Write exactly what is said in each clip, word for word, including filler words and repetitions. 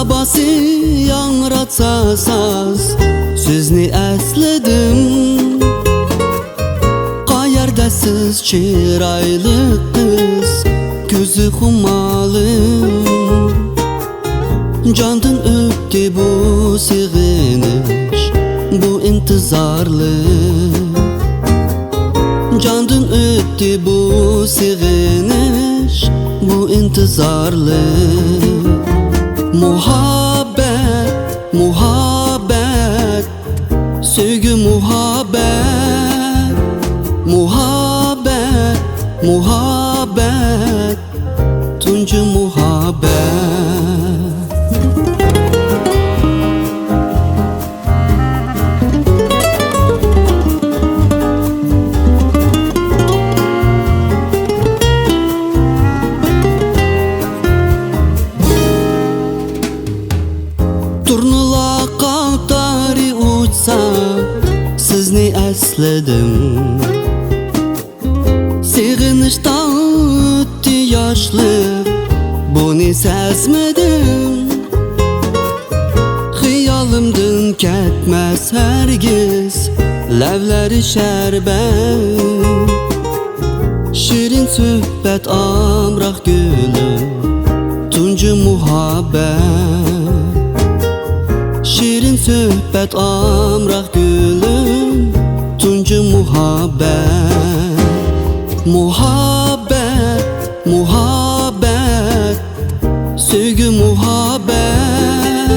باسى ياڭراتسا ساز، سىزنى ئەسلىدىم. قەيەردە سىز چىرايلىق قىز، كۆزى خۇمارلىق. جاندىن ئۆتتى بۇ سېغىنىش، بۇ ئىنتىزارلىق. جاندىن ئۆتتى بۇ سېغىنىش، بۇ ئىنتىزارلىق. مۇھەببەت، مۇھەببەت، سۆيگۈ مۇھەببەت، مۇھەببەت، مۇھەببەت، تۇنجى مۇھەببەت. تۇرنىلار قاتارى ئۇچسا، سىزنى ئەسلىدىم. سېغىنىشتا ئۆتتى ياشلىق، بۇنى سەزمىدىم. خىيالىمدىن كەتمەس ھەرگىز لەۋلىرى شەربەت. شېرىن سۆھبەت ئامراق گۈلۈم، تۇنجى مۇھەببەت. شېرىن سۆھبەت ئامراق گۈلۈم، تۇنجى مۇھەببەت. مۇھەببەت، مۇھەببەت، سۆيگۈ مۇھەببەت.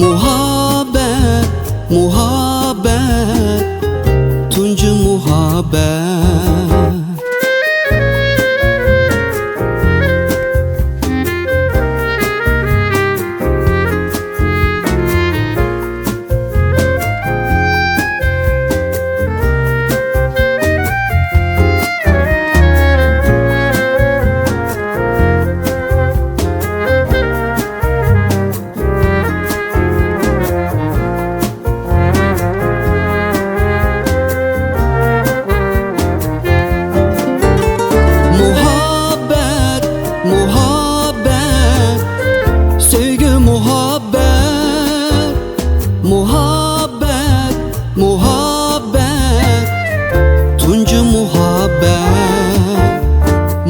مۇھەببەت، مۇھەببەت، تۇنجى مۇھەببەت. مۇھەببەت، مۇھەببەت، سۆيگۈ مۇھەببەت. مۇھەببەت، مۇھەببەت، تۇنجى مۇھەببەت.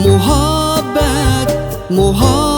مۇھەببەت، مۇھەببەت،